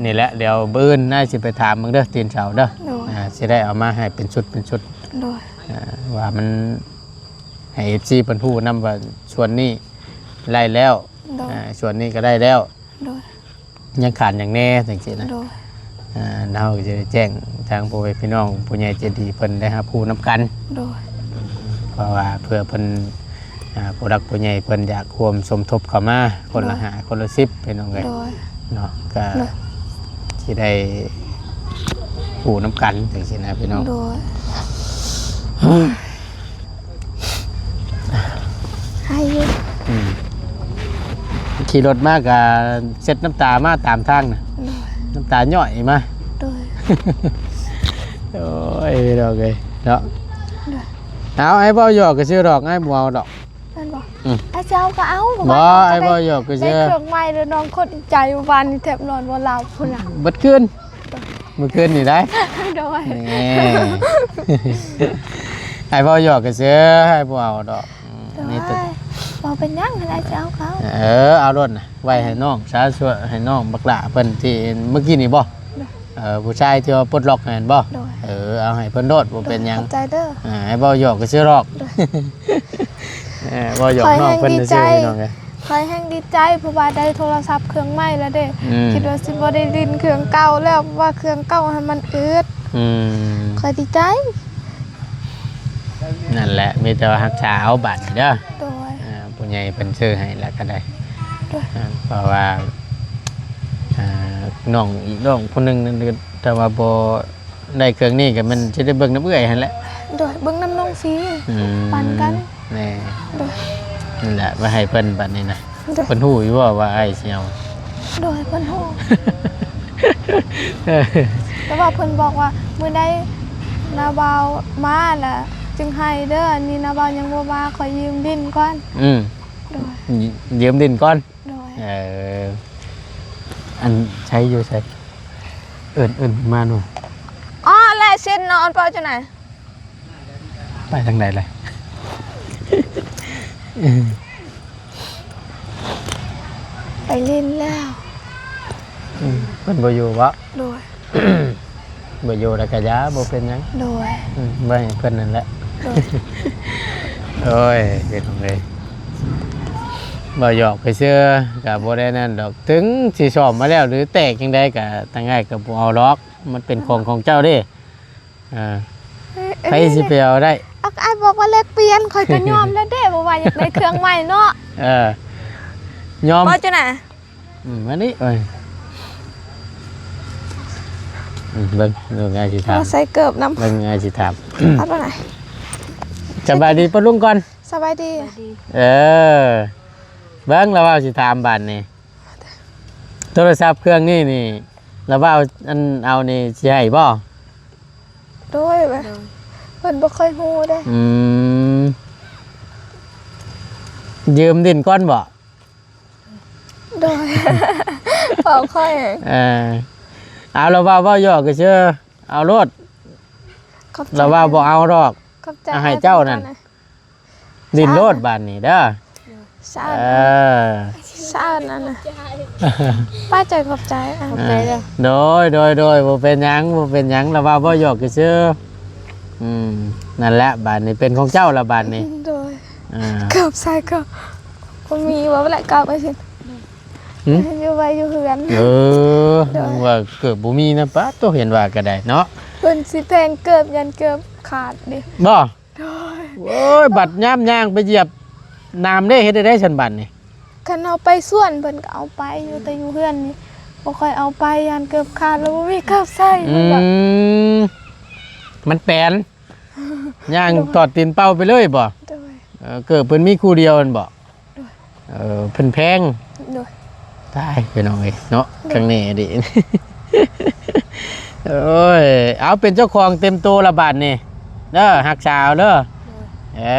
ນີ້ແຫຼະ ດຽວມື້ອື່ນນາຍຊິໄປຖາມເບິ່ງເດີ ຕີນເສົາເດີ ໂດຍ ອ່າ ຊິໄດ້ເອົາມາໃຫ້ເປັນຊຸດເປັນຊຸດ ໂດຍ ອ່າ ວ່າມັນໃຫ້ເອັຟຊີເພິ່ນຮູ້ນຳວ່າສ່ວນນີ້ໄດ້ແລ້ວ ໂດຍ ອ່າ ສ່ວນນີ້ກໍໄດ້ແລ້ວ ໂດຍ ຍັງຂາດຫຍັງແດ່ຈັ່ງຊີ້ນະ ໂດຍ ອ່າ ເຮົາກໍຈະໄດ້ແຈ້ງທາງພໍ່ແມ່ພີ່ນ້ອງຜູ້ໃຫຍ່ໃຈດີເພິ່ນໄດ້ຮັບຮູ້ນຳກັນ ໂດຍ ເພາະວ່າເພື່ອເພິ່ນ ອ່າ ຜູ້ຫຼັກຜູ້ໃຫຍ່ເພິ່ນຢາກຮ່ວມສົມທົບເຂົ້າມາ ຄົນລະ ໂດຍ ຫ້າ ຄົນລະສິບ ພີ່ນ້ອງເອີຍ ໂດຍ ເນາະ ກໍ ໂດຍ ຊິໄດ້ຮູ້ນຳກັນຈັ່ງຊີ້ນະພີ່ນ້ອງ. ໂດຍ ໃຫ້ຢູ່ ອືມ ຂີ່ລົດມາກະເຊັດນ້ຳຕາມາຕາມທາງນະ. ໂດຍ ນ້ຳຕາຍ້ອຍມາ. ໂດຍ ໂອ້ຍ ພີ່ນ້ອງເອີຍເນາະ. ໂດຍ ເອົາ ອ້າຍເວົ້າຫຍອກກະຊື່ດອກ ອ້າຍບໍ່ເອົາດອກ. ແມ່ນບໍ່? ອືມ ອ້າຍຊິເອົາກໍເອົາ. ບໍ່ ອ້າຍເວົ້າຫຍອກກະເຊື່ອ. ໄດ້ເຄື່ອງໃໝ່ແລ້ວ ນ້ອງຄົດໃຈ ວານນີ້ແທບນອນບໍ່ຫຼັບພຸ້ນນະ ເບິດຄືນ. ມື້ຄືນນີ້ໄດ໋. ໂດຍ ນີ້ ອ້າຍເວົ້າຫຍອກກະເຊື່ອ ອ້າຍບໍ່ເອົາດອກ. ອືມ ໂດຍ ນີ້ ບໍ່ເປັນຫຍັງ ຄັນອ້າຍຊິເອົາກໍເອົາ. ເອີ ເອົາໂລດນະ ໄວ້ໃຫ້ນ້ອງຊະ ຊ່ວຍໃຫ້ນ້ອງບັກຫຼ້າເພິ່ນທີ່ມື້ກີ້ນີ້ບໍ່? ໂດຍ ເອີ ຜູ້ຊາຍທີ່ວ່າປົດລັອກຫັ້ນແມ່ນບໍ່? ໂດຍ ເອີ ເອົາໃຫ້ເພິ່ນໂລດ ບໍ່ເປັນຫຍັງ. ໂດຍ ຂອບໃຈເດີ. ອ່າ ອ້າຍເວົ້າຫຍອກກະຊື່ດອກ. ໂດຍ ເອີ ເວົ້າຫຍອກນ້ອງເພິ່ນຊື່ໆ ພີ່ນ້ອງເອີຍ. ຂ້ອຍແຮ່ງດີໃຈ ເພາະວ່າໄດ້ໂທລະສັບເຄື່ອງໃໝ່ແລ້ວເດ້. ອືມ ຄິດວ່າຊິບໍ່ໄດ້ຫຼິ້ນເຄື່ອງເກົ່າແລ້ວ ເພາະວ່າເຄື່ອງເກົ່າຫັ້ນມັນອືດ. ອືມ ຂ້ອຍດີໃຈ. ນັ້ນແຫຼະ ມີແຕ່ວ່າຮັກສາເອົາບາດນີ້ເດີ. ໂດຍ ອ່າ ຜູ້ໃຫຍ່ເພິ່ນຊື້ໃຫ້ແລ້ວກໍໄດ້. ໂດຍ ອ່າ ເພາະວ່າ ອ່າ ນ້ອງອີກນ້ອງຜູ້ໜຶ່ງນັ້ນ ແຕ່ວ່າບໍ່ ໄດ້ເຄື່ອງນີ້ກໍແມ່ນຊິໄດ້ເບິ່ງນຳເອື້ອຍຫັ້ນແຫຼະ. ໂດຍ ເບິ່ງນຳນ້ອງສີ. ອືມ ປັນກັນ. ແນ່ ໂດຍ ນັ້ນແຫຼະ ໄວ້ໃຫ້ເພິ່ນບັດນີ້ນະ. ໂດຍ ເພິ່ນຮູ້ຢູ່ບໍ່ວ່າອ້າຍຊິເອົາ? ໂດຍ ເພິ່ນຮູ້. ແຕ່ວ່າເພິ່ນບອກວ່າ ມື້ໃດນ້າບ່າວມາລະຈຶ່ງໃຫ້ເດີ ອັນນີ້ນ້າບ່າວຍັງບໍ່ມາ ຂໍຢືມດິນກ່ອນ. ອືມ ໂດຍ ຍ- ຢືມດິນກ່ອນ. ໂດຍ ເອີ ອັນໃສຢູ່ໃສ? ເອີ້ນ ເອີ້ນມາໜ່ອຍ. ອໍ ແລະຊິນນອນເປົ່າຈັ່ງໃດ? ໄປທາງໃດລະ? ໄປຫຼິ້ນແລ້ວ. ອືມ ເພິ່ນບໍ່ຢູ່ບໍ? ໂດຍ ບໍ່ຢູ່ແລ້ວກະຢ່າ ບໍ່ເປັນຫຍັງ. ໂດຍ ອືມ ໄວ້ໃຫ້ເພິ່ນນັ້ນແຫຼະ. ໂດຍ ໂອ້ຍ ເຮັດຈັ່ງໃດ ເວົ້າຫຍອກໄປຊື່ ກະບໍ່ໄດ້ນັ້ນດອກ. ເຖິງຊິສ້ອມມາແລ້ວ ຫຼືແຕກຈັ່ງໃດກະ ທາງອ້າຍກະບໍ່ເອົາດອກ ມັນເປັນຂອງຂອງເຈົ້າເດ້. ອ່າ ເອີ ໃຜຊິໄປເອົາໄດ້? ເອົາ ອ້າຍບອກວ່າແລກປ່ຽນ ຂ້ອຍກໍຍອມແລ້ວເດ້ ເພາະວ່າຢາກໄດ້ເຄື່ອງໃໝ່ເນາະ. ເອີ ຍອມ ວ່າຈັ່ງໃດ? ອືມ ມານີ້ ເອີຍ ອືມ ເບິ່ງ ເບິ່ງອ້າຍຊິຖາມ ໃສ່ເກີບນຳ ເບິ່ງອ້າຍຊິຖາມ. ເອົາຕົວໃດ? ສະບາຍດີປ້າລຸງກ່ອນ. ສະບາຍດີ. ເອີ ເບິ່ງລະເວົ້າຊິຖາມບາດນີ້ ໂທລະສັບເຄື່ອງນີ້ນີ້ ລະເວົ້າອັນເອົານີ້ຊິໃຫ້ບໍ່? ໂດຍ ໂດຍ ເພິ່ນບໍ່ຄ່ອຍຮູ້ເດ້. ອືມ ຢືມດິນກ່ອນບໍ່? ໂດຍ ເວົ້າຂ້ອຍ ເອີ ເອົາລະເວົ້າ ເວົ້າຫຍອກຊື່ໆ ເອົາໂລດ. ຂອບໃຈ ລະວ່າບໍ່ເອົາດອກ. ຂອບໃຈ ເອົາໃຫ້ເຈົ້ານັ້ນ ດິນໂລດບາດນີ້ເດີ. ສາ ເອີ ສານັ້ນນະ ປ້າໃຈ ຂອບໃຈ ຂອບໃຈເດີ. ໂດຍ ໂດຍ ໂດຍ ບໍ່ເປັນຫຍັງ ບໍ່ເປັນຫຍັງ ລະວ່າເວົ້າຫຍອກຊື່ໆ. ອືມ ນັ້ນແຫຼະ ບາດນີ້ເປັນຂອງເຈົ້າລະບາດນີ້. ໂດຍ ອ່າ ເກີບໃສ່ກໍບໍ່ມີ ວ່າແຫຼະ ເກີບໄປຊິ ຫຶ ຢູ່ໄວ້ຢູ່ເຮືອນ. ເອີ ໂດຍ ວ່າເກີບບໍ່ມີນະ ປາດໂຕ ເຫັນວ່າກໍໄດ້ເນາະ. ເພິ່ນຊິແພງເກີບ ຢ້ານເກີບຂາດເດ້. ບໍ່? ໂດຍ ໂອ້ຍ ບັດຍາມຍ່າງໄປຢຽບໜາມເດ້ ເຮັດໄດ້ຊັ້ນບາດນີ້? ຄັນເຮົາໄປສວນເພິ່ນກໍເອົາໄປຢູ່ ແຕ່ຢູ່ເຮືອນນີ້ບໍ່ຄ່ອຍເອົາໄປ ຢ້ານເກີບຂາດແລ້ວບໍ່ມີເກີບໃສ່. ອືມ ມັນແປນ ຍ່າງ ໂດຍ ຖອດຕີນເປົ່າໄປເລີຍບໍ່? ໂດຍ ເອີ ເກີບເພິ່ນມີຄູ່ດຽວຫັ້ນບໍ່? ໂດຍ ເອີ ເພິ່ນແພງ. ໂດຍ ຕາຍ ພີ່ນ້ອງເອີຍເນາະ. ໂດຍ ຄັ້ງນີ້ເດ້ ໂອ້ຍ ເອົາ ເປັນເຈົ້າຂອງເຕັມໂຕລະບາດນີ້ເດີ ຮັກສາເອົາເດີ. ໂດຍ ເອີ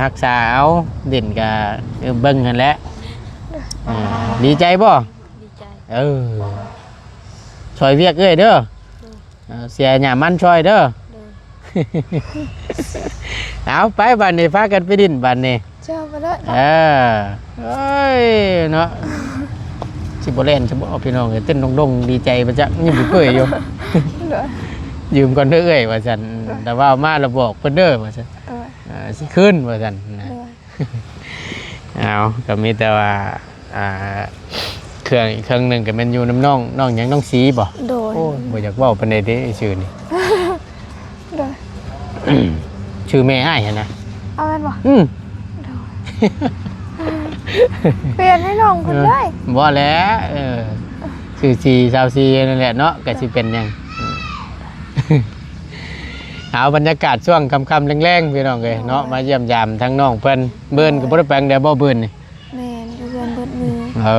ຮັກສາເອົາ ດິນກະ ເອີ ເບິ່ງຫັ້ນແຫຼະ. ໂດຍ ເອີ ດີໃຈບໍ່? ດີໃຈ ເອີ ຊ່ອຍວຽກເອື້ອຍເດີ. ໂດຍ ເອີ ເສຍຫຍ້າມັນຊ່ອຍເດີ. ໂດຍ ເອົາ ໄປບາດນີ້ ພາກັນໄປດິນບາດນີ້. ເຈົ້າ ໄປເລີຍ. ເອີ ໂອ້ຍ ເນາະ ຊິບໍ່ແລ່ນຊະບໍ່ ພີ່ນ້ອງເອີຍ ເຕັ້ນດົງໆ ດີໃຈປະຈັກ ຍິ້ມເປີຍຢູ່. ໂດຍ ຢືມກ່ອນເດີເອື້ອຍ ວ່າຊັ້ນ. ໂດຍ ແຕ່ວ່າເອົາມາແລ້ວບອກເພິ່ນເດີ ວ່າຊັ້ນ. ໂດຍ ເອີ ຊິຄືນ ວ່າຊັ້ນນະ. ໂດຍ ເອົາ ກໍມີແຕ່ວ່າ ອ່າ ເຄື່ອງອີກເຄື່ອງໜຶ່ງກໍແມ່ນຢູ່ນຳນ້ອງ ນ້ອງຫຍັງ ນ້ອງສີບໍ່? ໂດຍ ໂອ້ຍ ບໍ່ຢາກເວົ້າປານໃດເດ້ຊື່ນີ້. ໂດຍ ຊື່ແມ່ອ້າຍຫັ້ນນະ. ເອົາແມ່ນບໍ່? ອືມ ໂດຍ ປ່ຽນໃຫ້ນ້ອງເພິ່ນເລີຍ. ບໍ່ແຫຼະ ເອີ ຊື່ສີ່ ຊາວສີ່ ນັ້ນແຫຼະເນາະ ກໍຊິເປັນຫຍັງ. ເອົາ ບັນຍາກາດຊ່ວງຄ່ຳໆແລງໆ ພີ່ນ້ອງເອີຍເນາະ ມາຢ້ຽມຢາມທາງນ້ອງເພິ່ນ. ເບິ່ນກໍບໍ່ໄດ້ໄປໃດບໍ່ ເບິ່ນນີ້? ແມ່ນ ຢູ່ເຮືອນເບິດມື້. ເອີ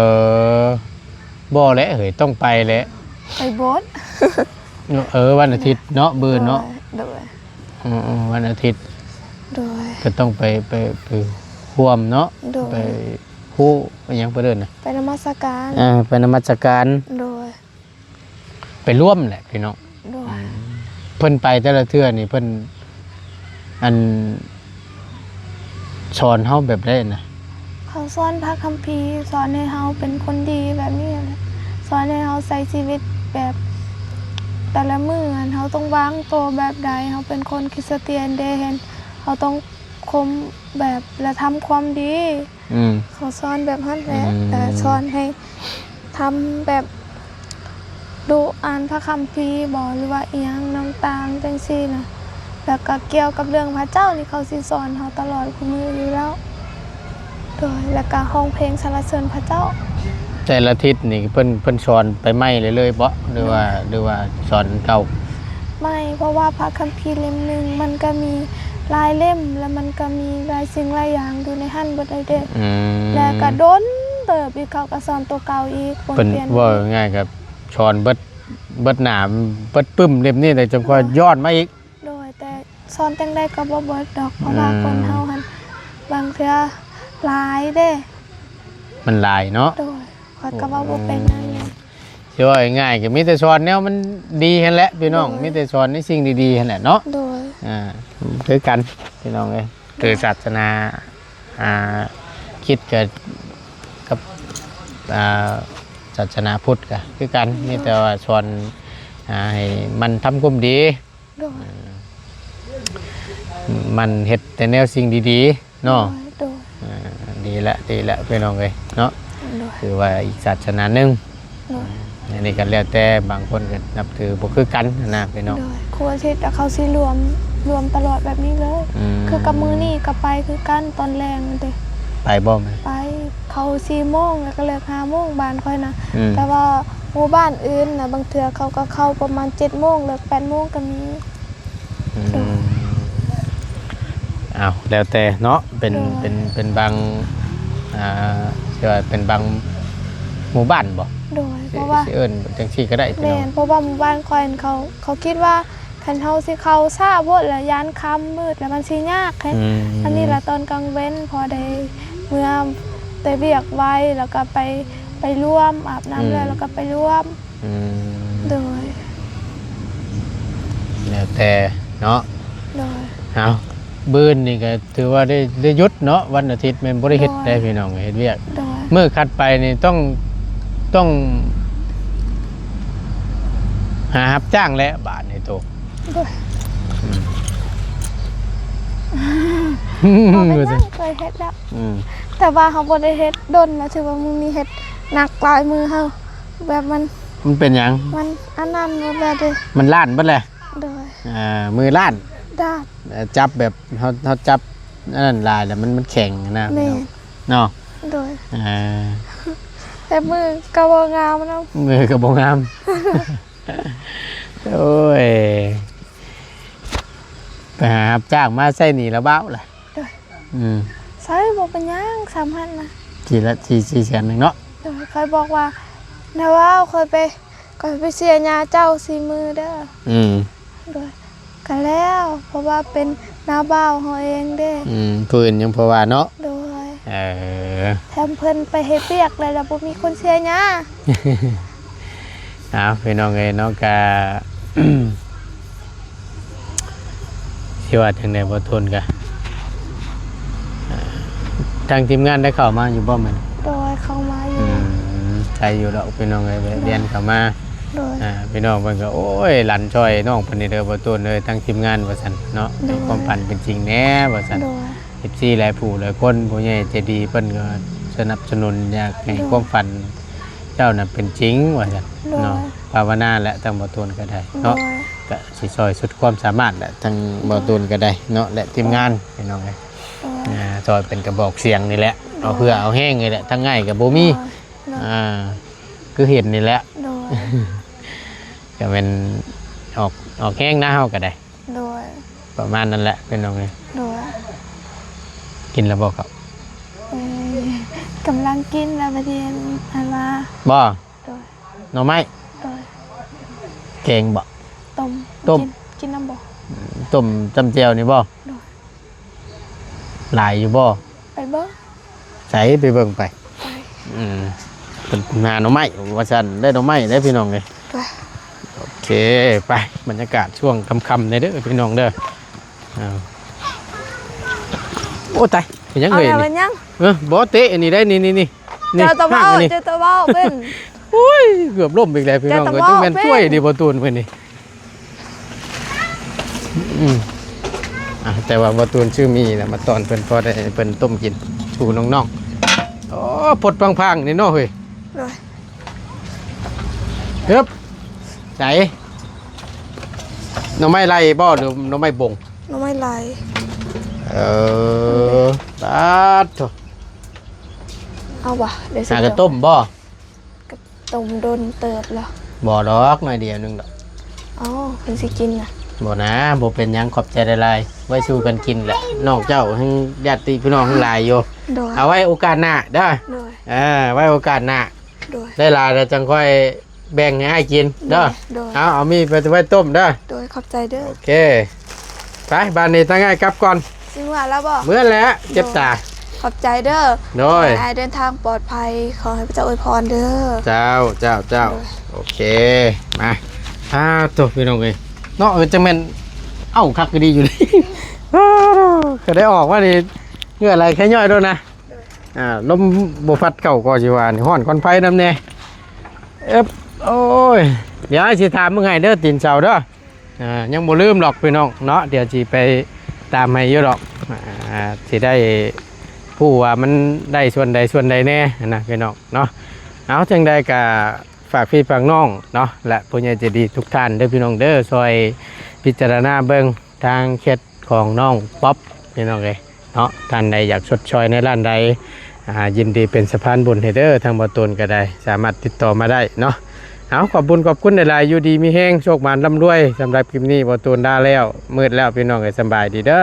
ບໍ່ແຫຼະເຮີ້ຍ ຕ້ອງໄປແຫຼະ. ໄປໂບດ. ເອີ ວັນອາທິດເນາະ ເບິ່ນເນາະ. ໂດຍ ໂດຍ. ອືມໆ ວັນອາທິດ. ໂດຍ. ກໍຕ້ອງໄປ ໄປ ໄປຮ່ວມເນາະ. ໂດຍ. ໄປ ຜູ້ ໄປຫຍັງ ເພິ່ນເອີ້ນນະ? ໄປນະມັດສະການ. ເອີ ໄປນະມັດສະການ. ໂດຍ. ໄປຮ່ວມແຫຼະພີ່ນ້ອງ. ໂດຍ. ອືມ ເພິ່ນໄປແຕ່ລະເທື່ອນີ້ ເພິ່ນ ອັນ ສອນເຮົາແບບໃດນະ? ເຂົາສອນພະຄຳພີ ສອນໃຫ້ເຮົາເປັນຄົນດີແບບນີ້ແຫຼະ ສອນໃຫ້ເຮົາໃຊ້ຊີວິດແບບ ແຕ່ລະມື້ຫັ້ນ ເຮົາຕ້ອງວາງໂຕແບບໃດ? ເຮົາເປັນຄົນຄຣິສຕຽນເດ້ ເຫັນ ເຮົາຕ້ອງຄົມແບບ ແລະ ທຳຄວາມດີ. ອືມ ເຂົາສອນແບບຫັ້ນແຫຼະ. ອືມ ແຕ່ສອນໃຫ້ທຳແບບ ດຸອ່ານພະຄຳພີບໍ ຫຼືວ່າອີ່ຫຍັງຕ່າງໆຈັ່ງຊີ້ນະ ແລ້ວກໍກ່ຽວກັບເລື່ອງພະເຈົ້ານີ້ ເຂົາຊິສອນເຮົາຕະຫຼອດຄູ່ມື້ຢູ່ແລ້ວ. ໂດຍ. ແລ້ວກໍຮ້ອງເພງສັນລະເສີນພະເຈົ້າ. ແຕ່ລະທິດນີ້ເພິ່ນ ເພິ່ນສອນໄປໃໝ່ເລື້ອຍໆບໍ ຫຼືວ່າ ໂດຍ ຫຼືວ່າສອນເກົ່າ? ໃໝ່ ເພາະວ່າພະຄຳພີເຫຼັ້ມໜຶ່ງມັນກໍມີຫຼາຍເຫຼັ້ມ ແລ້ວມັນກໍມີຫຼາຍສິ່ງຫຼາຍຢ່າງຢູ່ໃນຫັ້ນເບິດເລີຍເດ້. ອືມ ແລ້ວກໍດົນເຕີບອີກ ເຂົາກໍສອນໂຕເກົ່າອີກ ປົນປ່ຽນ. ເພິ່ນເວົ້າງ່າຍໆ ກໍສອນເບິດ ເບິດໜ້າ ເບິດປຶ້ມເຫຼັ້ມນີ້ ແລ້ວຈັ່ງຄ່ອຍ ໂດຍ ຍ້ອນມາອີກ. ໂດຍ. ແຕ່ສອນຈັ່ງໃດກໍບໍ່ເບິດດອກ ເພາະວ່າ ອືມ ຄົນເຮົາຫັ້ນບາງເທື່ອຫຼາຍເດ້. ມັນຫຼາຍເນາະ. ໂດຍ. ຂ້ອຍກໍເວົ້າບໍ່ເປັນນຳ. ຊິເວົ້າງ່າຍໆ ກໍມີແຕ່ສອນແນວມັນດີຫັ້ນແຫຼະພີ່ນ້ອງ. ໂດຍ. ມີແຕ່ສອນໃນສິ່ງດີໆຫັ້ນແຫຼະເນາະ. ໂດຍ. ອ່າ ຄືກັນພີ່ນ້ອງເອີຍ ຄືສາສະໜາ ອ່າ ຄຣິດກໍກັບ ອ່າ ສາສະໜາພຸດກໍຄືກັນ. ໂດຍ. ມີແຕ່ວ່າສອນ ອ່າ ໃຫ້ໝັ່ນທຳຄວາມດີ. ໂດຍ. ໝັ່ນເຮັດແຕ່ແນວສິ່ງດີໆເນາະ. ໂດຍ ໂດຍ. ອ່າ ດີລະ ດີລະພີ່ນ້ອງເອີຍເນາະ. ໂດຍ. ຖືວ່າອີກສາສະໜາໜຶ່ງ. ໂດຍ. ອັນນີ້ກໍແລ້ວແຕ່ ບາງຄົນກໍນັບຖືບໍ່ຄືກັນນະພີ່ນ້ອງ. ໂດຍ. ຄູອາທິດເຂົາຊິລວມ ລວມຕະຫຼອດແບບນີ້ເລີຍ. ອືມ ຄືກັບມື້ນີ້ກໍໄປຄືກັນ ຕອນແລງເດ້. ໄປບໍ່? ໄປ. ເຂົາສີ່ໂມງ ແລ້ວກໍເລີກຫ້າໂມງ ບ້ານຂ້ອຍນະ. ອືມ ແຕ່ວ່າໝູ່ບ້ານອື່ນນະ ບາງເທື່ອເຂົາກໍເຂົ້າປະມານເຈັດໂມງ ເລີກແປດໂມງກໍມີ. ອືມ ໂດຍ. ອ້າວ ແລ້ວແຕ່ເນາະ ເປັນ ໂດຍ ເປັນ ເປັນບາງ ອ່າ ຊິວ່າເປັນບາງໝູ່ບ້ານບໍ? ໂດຍ. ຊິ ເພາະວ່າ ຊິເອີ້ນຈັ່ງຊີ້ກໍໄດ້ພີ່ນ້ອງ. ແມ່ນ ເພາະວ່າໝູ່ບ້ານຂ້ອຍຫັ້ນ ເຂົາ ເຂົາຄິດວ່າຄັນເຮົາຊິເຂົ້າຊ້າໂພດ ແລ້ວຢ້ານຄ່ຳມືດ ແລ້ວມັນຊິຍາກ. ອືມ ອັນນີ້ລະຕອນກາງເວັນ ພໍໄດ້ເມືອແຕ່ວຽກໄວ ແລ້ວກໍໄປ ໄປລວມ ອາບນ້ຳແລ້ວ ອືມ ແລ້ວກໍໄປລວມ. ອືມ ໂດຍ. ແລ້ວແຕ່ເນາະ. ໂດຍ. ເອົາ ມື້ນີ້ກໍຖືວ່າໄດ້ ໄດ້ຢຸດເນາະ ວັນອາທິດແມ່ນບໍ່ໄດ້ເຮັດ ໂດຍ ໄດ໋ພີ່ນ້ອງ ເຮັດວຽກ. ໂດຍ. ມື້ຖັດໄປນີ້ຕ້ອງ ຕ້ອງຫາຮັບຈ້າງແຫຼະບາດນີ້ໂຕ. ໂດຍ. ອືມ ບໍ່ເປັນຫຍັງ ເຄີຍເຮັດແລ້ວ. ອືມ ແຕ່ວ່າເຮົາບໍ່ໄດ້ເຮັດດົນນະ ຖືວ່າມື້ນີ້ເຮັດໜັກຫຼາຍ ມືເຮົາ ແບບມັນ ມັນເປັນຫຍັງ? ມັນອັນນັ້ນໝົດແລ້ວເດ້. ມັນລ້ານເບິດແຫຼະ. ໂດຍ. ອ່າ ມືລ້ານ. ດ້ານ. ເອີ ຈັບແບບເຮົາ ເຮົາຈັບອັນນັ້ນຫຼາຍແລ້ວ ມັນ ມັນແຂງນະ. ແມ່ນ. ເນາະ. ໂດຍ. ອ່າ ແຕ່ມືກໍບໍ່ງາມນຳ. ມືກໍບໍ່ງາມ. ໂອ້ຍ ໄປຫາຮັບຈ້າງມາໃຊ້ໜີ້ລະບ່າວລະ. ໂດຍ. ອືມ ໃຊ້ບໍ່ເປັນຫຍັງ ສ່ຳຫັ້ນນະ. ສີ່ລະ ສີ່ ສີ່ແສນໜຶ່ງເນາະ. ໂດຍ. ຂ້ອຍບອກວ່າ ນາບ່າວ ຂ້ອຍໄປ ຂ້ອຍໄປເສຍຫຍ້າເຈົ້າສີ່ມື້ເດີ. ອືມ ໂດຍ. ກະແລ້ວ ເພາະວ່າເປັນນ້າບ່າວເຮົາເອງເດ້. ອືມ ຜູ້ອື່ນຍັງພໍວ່າເນາະ. ໂດຍ. ເອີ ແຖມເພິ່ນໄປເຮັດວຽກແລ້ວ ແລ້ວບໍ່ມີຄົນເສຍຫຍ້າ. ເອົາ ພີ່ນ້ອງເອີຍເນາະ ກະ ຊິວ່າຈັ່ງໃດ ບໍ່ທົນກະ ທາງທີມງານໄດ້ເຂົ້າມາຢູ່ບໍ່ແມ່ນ? ໂດຍ ເຂົ້າມາຢູ່. ອືມ ໄກຢູ່ດອກ ພີ່ນ້ອງເອີຍ ແວະວຽນເຂົ້າມາ. ໂດຍ. ອ່າ ພີ່ນ້ອງເພິ່ນກໍ ໂອ້ຍ ຫຼັນຊ່ອຍນ້ອງເພິ່ນນີ້ເດີ ບໍ່ໂຕນເອີຍ ທາງທີມງານວ່າຊັ້ນເນາະ. ໂດຍ. ໃຫ້ຄວາມຝັນເປັນຈິງແດ່ວ່າຊັ້ນ. ໂດຍ. ເອັຟຊີຫຼາຍຜູ້ຫຼາຍຄົນ ຜູ້ໃຫຍ່ໃຈດີເພິ່ນກໍສະໜັບສະໜູນ ຢາກໃຫ້ ໂດຍ ຄວາມຝັນເຈົ້ານັ້ນເປັນຈິງວ່າຊັ້ນ. ໂດຍ. ເນາະ ພາວະນາແຫຼະ ທາງບໍ່ໂຕນກໍໄດ້ເນາະ. ໂດຍ. ກໍຊິຊ່ອຍສຸດຄວາມສາມາດແຫຼະ ທາງ ໂດຍ ບໍ່ໂຕນກໍໄດ້ເນາະ ແລະ ທີມງານ ໂດຍ ພີ່ນ້ອງເອີຍ. ໂດຍ. ອ່າ ຊ່ອຍເປັນກະບອກສຽງນີ້ແຫຼະ. ໂດຍ. ເອົາເຫື່ອເອົາແຮງນີ້ແຫຼະ ທາງອ້າຍກໍບໍ່ມີ. ໂດຍ. ອ່າ ຄືເຫັນນີ້ແຫຼະ. ໂດຍ. ກໍແມ່ນອອກ ອອກແຮງນະ ເຮົາກໍໄດ້ ໂດຍ ປະມານນັ້ນແຫຼະພີ່ນ້ອງເອີຍ ໂດຍ ກິນແລ້ວບໍ່ເຂົ້າ? ເອີຍ ກຳລັງກິນແລ້ວ ບາດນີ້ອັນວ່າ ບໍ່? ໂດຍ ໜໍ່ໄມ້? ໂດຍ ແກງບໍ່? ຕົ້ມ ຕົ້ມ ກິນ ກິນນຳບໍ່? ຕົ້ມຈ້ຳແຈ່ວນີ້ບໍ່? ໂດຍ ຫຼາຍຢູ່ບໍ່? ໄປເບິ່ງ ໃສ ໄປເບິ່ງໄປ ໄປ ອືມ ເພິ່ນຫາໜໍ່ໄມ້ວ່າຊັ້ນ ໄດ້ໜໍ່ໄມ້ເດ້ພີ່ນ້ອງເອີຍ ໄປ ໂອເຄ ໄປ ບັນຍາກາດຊ່ວງຄ່ຳໆ ເດີພີ່ນ້ອງເດີ ເອົາ ໂອ້ ຕາຍ ເປັນຫຍັງເອີຍ ເປັນຫຍັງ? ເອີ ບໍ່ເຕະອັນນີ້ໄດ້ ນີ້ໆ ນີ້ ເຈົ້າຕ້ອງເວົ້າ ເຈົ້າຕ້ອງເວົ້າເປັນ ໂອ້ຍ ເກືອບລົ້ມອີກແລ້ວພີ່ນ້ອງເອີຍ ເຈົ້າຕ້ອງເວົ້າ ຈັ່ງແມ່ນ ເປັນ ຊ່ວຍດີບໍ່ຕູນເພິ່ນນີ້ ອືມ ອ່ະ ແຕ່ວ່າບໍ່ຕູນຊື້ໝີ່ລະມາຕ້ອນເພິ່ນ ພໍໄດ້ເພິ່ນຕົ້ມກິນສູ່ນ້ອງໆ ໂອ້ ພົດພັງໆ ນີ້ເນາະເຮີ້ຍ ໂດຍ ເອີບ ໃສ ໜໍ່ໄມ້ໄລ່ບໍ່ ຫຼືໜໍ່ໄມ້ບົງ? ໜໍ່ໄມ້ໄລ່ ເອີ ປາດໂທ້ ເອົາຫວາ ດຽວຊິ ຫາກະຕົ້ມບໍ່? ກະຕົ້ມດົນເຕີບແລ້ວ ບໍ່ດອກ ໜ້ອຍດຽວໜຶ່ງດອກ ເອົ້າ ເພິ່ນຊິກິນນະ ບໍ່ນາ ບໍ່ເປັນຫຍັງ ຂອບໃຈຫຼາຍໆ ໄວ້ສູ່ກັນກິນແຫຼະ ນ້ອງເຈົ້າແຮ່ງ ຍາດຕິພີ່ນ້ອງແຮ່ງຫຼາຍຢູ່ ໂດຍ ເອົາໄວ້ໂອກາດໜ້າເດີ ໂດຍ ເອີ ໄວ້ໂອກາດໜ້າ ໂດຍ ໄດ້ຫຼາຍແລ້ວຈັ່ງຄ່ອຍແບ່ງໃຫ້ອ້າຍກິນເດີ ໂດຍ ໂດຍ ເອົາ ເອົາໝີ່ໄປໄວ້ຕົ້ມເດີ ໂດຍ ຂອບໃຈເດີ ໂອເຄ ໄປ ບາດນີ້ທາງອ້າຍກັບກ່ອນ ຊິເມືອແລ້ວບໍ່? ເມືອແລ້ວ ເຈັບຕາ ໂດຍ ຂອບໃຈເດີ ໂດຍ ຂໍໃຫ້ອ້າຍເດີນທາງປອດໄພ ຂໍໃຫ້ພະເຈົ້າອວຍພອນເດີ ເຈົ້າ ເຈົ້າ ເຈົ້າ ໂດຍ ໂອເຄ ມາ ອາໂທ້ ພີ່ນ້ອງເອີຍ ເນາະ ເອີ ຈັ່ງແມ່ນ ເອົ້າ ຄັກກະດີຢູ່ນີ້ ກໍໄດ້ອອກມານີ້ ເຫື່ອໄຫຼໄຄຍ້ອຍໂດນນະ ອ່າ ລົມບໍ່ພັດເຂົ້າກໍຊິວ່ານີ້ ຮ້ອນຄວັນໄຟນຳແດ່ ເອີບ ໂອ້ຍ ດຽວອ້າຍຊິຖາມເບິ່ງໃຫ້ເດີ ຕີນເສົາເດີ ອ່າ ຍັງບໍ່ລືມດອກພີ່ນ້ອງເນາະ ດຽວຊິໄປຕາມໃຫ້ຢູ່ດອກ ອ່າ ຊິໄດ້ຮູ້ວ່າມັນໄດ້ສ່ວນໃດສ່ວນໃດແດ່ຫັ້ນນະພີ່ນ້ອງເນາະ ເອົາ ຈັ່ງໃດກະຝາກພີ່ຝາກນ້ອງເນາະ ແລະ ຜູ້ໃຫຍ່ໃຈດີທຸກທ່ານເດີພີ່ນ້ອງເດີ ຊ່ອຍພິຈາລະນາເບິ່ງ ທາງແຊັດຂອງນ້ອງປັອບ ພີ່ນ້ອງເອີຍເນາະ ທ່ານໃດຢາກຊົດຊ່ອຍໃນດ້ານໃດ ອ່າ ຍິນດີເປັນສະພານບຸນໃຫ້ເດີ ທາງບໍ່ຕູນກໍໄດ້ ສາມາດຕິດຕໍ່ມາໄດ້ເນາະ ເອົາ ຂອບບຸນຂອບຄຸນຫຼາຍໆ ຢູ່ດີມີແຮງ ໂຊກໝານລ່ຳລວຍ ສຳລັບຄລິບນີ້ບໍ່ຕູນລາແລ້ວ ມືດແລ້ວ ພີ່ນ້ອງເອີຍ ສຳບາຍດີເດີ.